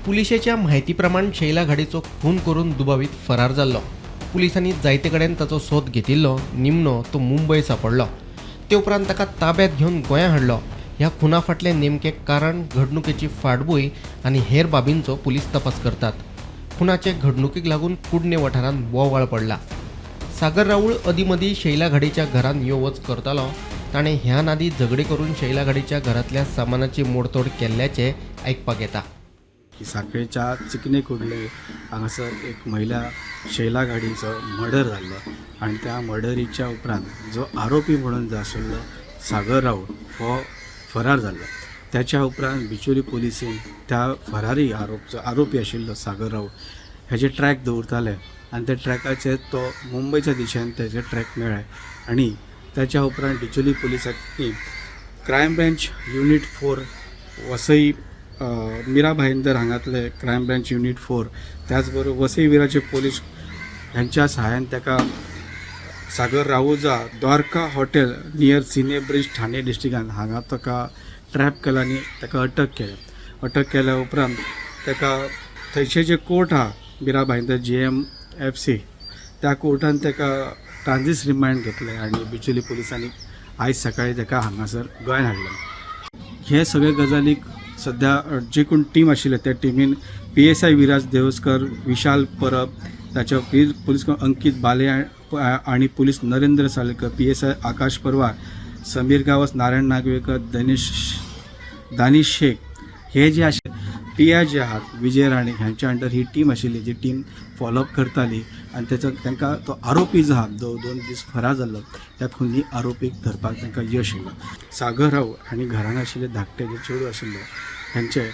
पुलिशेच्या म्हायती प्रमाण शैला घाडीचो खून करून दुबावीत फरार जाल्लो. पुलिसांनी जायते कडेन ताचो सोद घेतिल्लो. निमणो तो मुंबय सांपडलो. ते उपरांत ताका ताब्यात घेवन गोंया हाडलो. ह्या खुना फाटलें नेमकें कारण, घडणुकेची फाटभूंय आनी हेर बाबींचो पुलीस तपास करतात. खुनाचे घडणुकीक लागून कुडणे वाठारांत बोवाळ पडला. सागर राऊळ अदींमदीं शैला घाडीच्या घरांत यो वच करतालो. ताणें ह्या नादी झगडे करून शैला घाडीच्या घरांतल्या सामानाची मोडतोड केल्ल्याचें आयकपाक येता. की साखळेच्या चिकने कुडले हांगासर एक महिला शैला घाडीचो मर्डर जाल्लो आनी त्या मर्डरीच्या उपरांत जो आरोपी म्हणून जो आशिल्लो सागर राऊळ हो फरार जाल्लो. त्याच्या उपरांत बिचोली पुलिसीन त्या फरारी आरोप जो आरोपी आशिल्लो सागर राऊळ हेजे ट्रॅक दवरताले आनी त्या ट्रॅकाचेर तो मुंबयच्या दिशेन तेजे ट्रॅक मेळ्ळे आनी त्याच्या उपरांत बिचोली पुलिसांनी crime branch unit 4 Vasai, Mira Bhayandar हांगातले क्रायम ब्रँच युनीट 4, त्याच बरोबर वसई विराचे पोलीस ह्यांच्या सहाय्यान ताका सागर राहुजा द्वारका हॉटेल नियर सिने ब्रिज, ठाणे डिस्ट्रिक्टान हांगा ताका ट्रॅप केला आनी ताका अटक केलें. अटक केल्या उपरांत ताका थंयचे जे कोर्ट आहा, मीरा भाईंदर जीएमएफसी, त्या कोर्टान ताका ट्रान्झीट रिमांड घेतलें आनी बिचोली पुलिसांनी आयज सकाळी ताका हांगासर गोंयान हाडलें. हे सगळे गजालीक सद्या जे कोण टीम आशिल्ले त्या टिमीन पीएसआय विराज देवस्कर, विशाल परब, ताच्या पुलीस अंकित बाले आणि police Narendra Salekar, PSI Akash Parwar, Sameer Gawas, Narayan Nagvekar, Danish Danish Shaikh हे जे आशिल्ले, पी I जे आहात विजय राणे ह्यांच्या अंडर ही टीम आशिल्ली, जी टीम फॉलोअप करताली आनी तेचो तांकां तो आरोपी जो आहा, जो 2 दीस फरार जाल्लो, त्या खुनी आरोपीक धरपाक तांकां यश येयलां. सागर राव आनी घरान आशिल्ले धाकटे जे चेडूं आशिल्ले हेंचे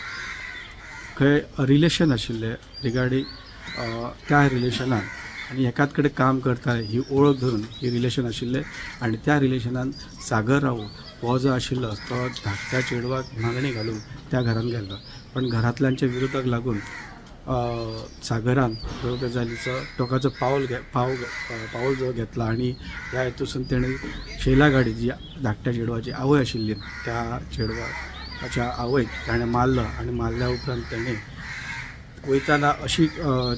खंय रिलेशन आशिल्लें रिगार्डींग त्या रिलेशनान आनी एकाच कडेन काम करता ही ओळख धरून ही रिलेशन आशिल्लें आनी त्या रिलेशनान सागर राव हो जो आशिल्लो तो धाकट्या चेडवाक मागणी घालून त्या घरान गेल्लो, पण घरांतल्यांच्या विरोधाक लागून सागरान ह्यो गजालीचो टोकाचो पावल घे पाव पावल जो घेतला आनी ह्या हेतूसून तेणें शैला घाडी जी धाकट्या चेडवाची आवय आशिल्ली, त्या चेडवाच्या आवयक ताणें मारलो आनी मारल्या उपरांत तेणें वयताना अशी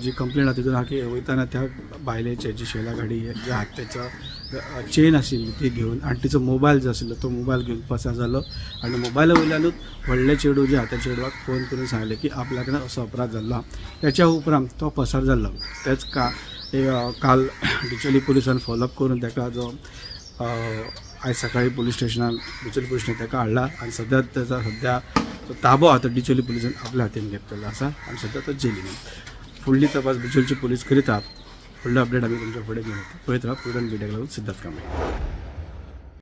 जी कंप्लेन आहा तितून आहा की वयताना त्या बायलेचे, जी शैला घाडी जे आहात, तेचो चेन आशिल्ली ती घेवन आनी तिचो मोबायल जो आशिल्लो तो मोबायल घेवन पसार जालो आनी मोबायला वयल्यानूच व्हडलें चेडूं जें आहा त्या चेडवाक फोन करून सांगलें की आपल्या कडेन असो अपराध जाल्लो आहा. तेच्या उपरांत तो पसार जाल्लो. तेच का काल बिचोली पुलिसान फॉलोअप करून ताका जो आयज सकाळी पुलीस स्टेशनान, बिचोली पुलीस स्टेशन ताका हाडला आनी सद्या तेचा सद्या तो ताबो आहा तो बिचोली पुलिसान आपल्या हातीन घेतलेलो आसा आनी सद्या तो जेलीन. फुडली तपास बिचोलची पुलीस करीत आहात. फुडलो अपडेट आमी तुमच्या फुडें घेवन येता. पळयत राहा प्रुडंट मिडियाक लागून. सिद्धार्थ कांबळे.